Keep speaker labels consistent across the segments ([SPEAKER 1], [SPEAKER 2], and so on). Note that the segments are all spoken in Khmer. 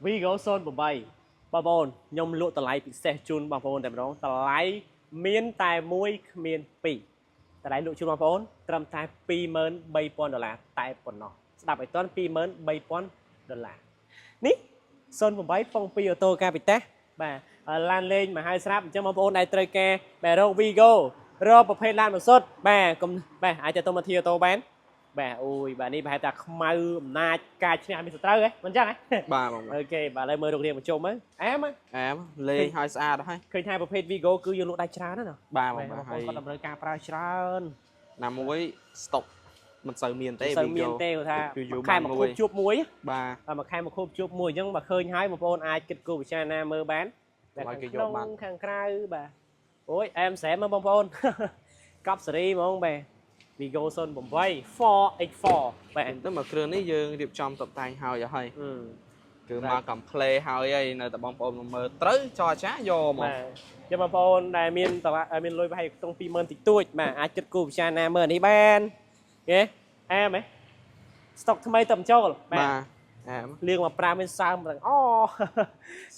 [SPEAKER 1] Vigo 08បងប្អូនខ្ញុំលក់តម្លៃពិសេសជូនបងប្អូនតែម្ដងតម្លៃមានតែមួយគ្មានពីរតម្លៃលក់ជូនបងប្អូនត្រឹមតែ23,000ដុល្លារតែប៉ុណ្ណោះស្ដាប់ឲ្យទាន់23,000ដុល្លារនេះ08ប៉ុង2អូតូកាពីតាបាទឡានលេងមកហើយស្រាប់អញ្ចឹងបងប្អូនដែលត្រូវការបាទរក Vigo រកប្រភេទឡានម៉ាស៊ុតបាទកុំបាទអាចទៅមកធីអូតូបានបាទអូយបាទនេះប្រហែលថាខ្មៅអំណាចការឈ្នះមានសត្រូវហ៎មិនអញ្ចឹងហ៎
[SPEAKER 2] បាទបងបាទ
[SPEAKER 1] OK បាទឥឡូវមើលរូបរាងបញ្ជុំហ្នឹងអែមហ៎
[SPEAKER 2] អែមលេងហើយស្អាតហើយ
[SPEAKER 1] ឃើញថាប្រភេទ Vigo គឺយើងលក់ដាច់ច្រើនណាស់ណា
[SPEAKER 2] បាទបង
[SPEAKER 1] បាទ
[SPEAKER 2] បាទហើយ
[SPEAKER 1] បងប្អូនគាត់តម្រូវការប្រើច្រើន
[SPEAKER 2] ណាមួយស្តុកមិនសូវមានទេ
[SPEAKER 1] មិនសូវមានទេគាត់ថា
[SPEAKER 2] យូរយូរ
[SPEAKER 1] មួយខែ
[SPEAKER 2] បាន
[SPEAKER 1] មួយខួបជួបមួយ
[SPEAKER 2] បាទ
[SPEAKER 1] បាទមួយខែមួយខួបជួបមួយអញ្ចឹងបើឃើញហើយបងប្អូនអាចគិតគូរពិចារណាមើលបាន
[SPEAKER 2] កុំឲ្យគេយក
[SPEAKER 1] ក្នុង
[SPEAKER 2] បាត់
[SPEAKER 1] ខាងក្រៅបាទអូយអែមស្រែមហ្មងបងប្អូន កប់សេរីហ្មងបាទ Vigo 08 4x4 បាទ
[SPEAKER 2] ទៅមកគ្រឿងនេះយើងរៀបចំតុបតែងហើយអស់ហើយ
[SPEAKER 1] អឺ
[SPEAKER 2] គឺមកកំ pl ហើយហើយនៅតែបងប្អូនមកមើលត្រូវចរចាយកមក
[SPEAKER 1] បាទចាំបងប្អូនដែលមានតឡាមានលុយប្រហែលខ្ទង់20000តិចតួចបាទអាចគិតគូរពិចារណាមើលអានេះបានគេអែមហ៎ស្តុកថ្មីទៅបញ្ចូលបាទ
[SPEAKER 2] បាទអែម
[SPEAKER 1] លៀងមកប្រាមានសើមទាំងអូ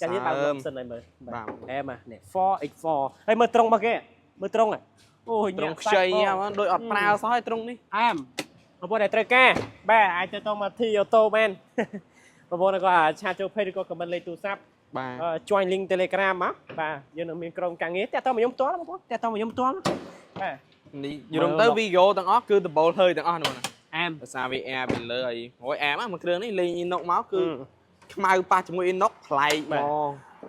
[SPEAKER 1] ចាំនេះបើក
[SPEAKER 2] សើម
[SPEAKER 1] សិនឲ្យមើល
[SPEAKER 2] បាទ
[SPEAKER 1] អែមហ៎នេះ 4x4 ហើយមើលត្រង់មកគេមើលត្រង់ហ៎អូយ
[SPEAKER 2] ត្រង់ខ្ចីហ្នឹងដូចអត់ប្រើសោះហើយត្រង់នេះ
[SPEAKER 1] អែមបងប្អូនដែលត្រូវការបាទអាចទៅតមកធីអូតូបាន បងប្អូនក៏អាច chat ចូល page ឬក៏ comment លេខទូរស័ព្ទ
[SPEAKER 2] បាទ
[SPEAKER 1] join link Telegram មកបាទយើងនឹងមានក្រុមការងារតាក់ទងមកខ្ញុំផ្ទាល់បងប្អូនតាក់ទងមកខ្ញុំផ្ទាល់បាទ
[SPEAKER 2] នេះយល់ទៅ Vigo ទាំងអស់គឺដបូលហើយទាំងអស់នោះណា
[SPEAKER 1] អែម
[SPEAKER 2] ភាសា VR ពីលើអីអូយអែមមួយគ្រឿងនេះលេង Inox មកគឺខ្មៅប៉ះជាមួយ Inox ប្លែកហ្មង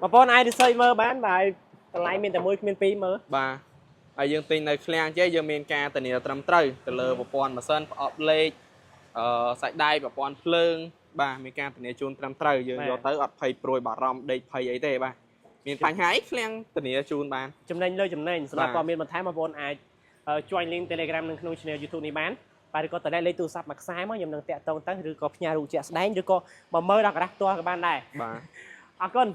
[SPEAKER 1] បងប្អូនអាច research មើលបានបាទតម្លៃមានតែមួយគ្មានពីរមើល
[SPEAKER 2] បាទហើយយើងទិញនៅឃ្លាំងចេះយើងមានការធានាត្រឹមត្រូវទៅលើប្រព័ន្ធម៉ាស៊ីនប្រអប់លេខអឺសាច់ដៃប្រព័ន្ធភ្លើងបាទមានការធានាជូនត្រឹមត្រូវយើងយកទៅអត់ភ័យព្រួយបារម្ភដេកភ័យអីទេបាទមានបញ្ហាអីឃ្លាំងធានាជូនបាន
[SPEAKER 1] ចំណេញលើចំណេញសម្រាប់
[SPEAKER 2] បាទ
[SPEAKER 1] ព័ត៌មានបន្ថែមបងប្អូនអាច join link Telegram នៅក្នុង channel YouTube នេះបានបាទឬក៏តម្លែលេខទូរស័ព្ទមួយខ្សែមកខ្ញុំនឹងតាក់ទងទៅឬក៏ផ្ញើរូបជាក់ស្ដែងឬក៏មកមើលដល់ក្រាស់ផ្ទាល់ក៏បានដែរ
[SPEAKER 2] បាទ
[SPEAKER 1] អរគុណ។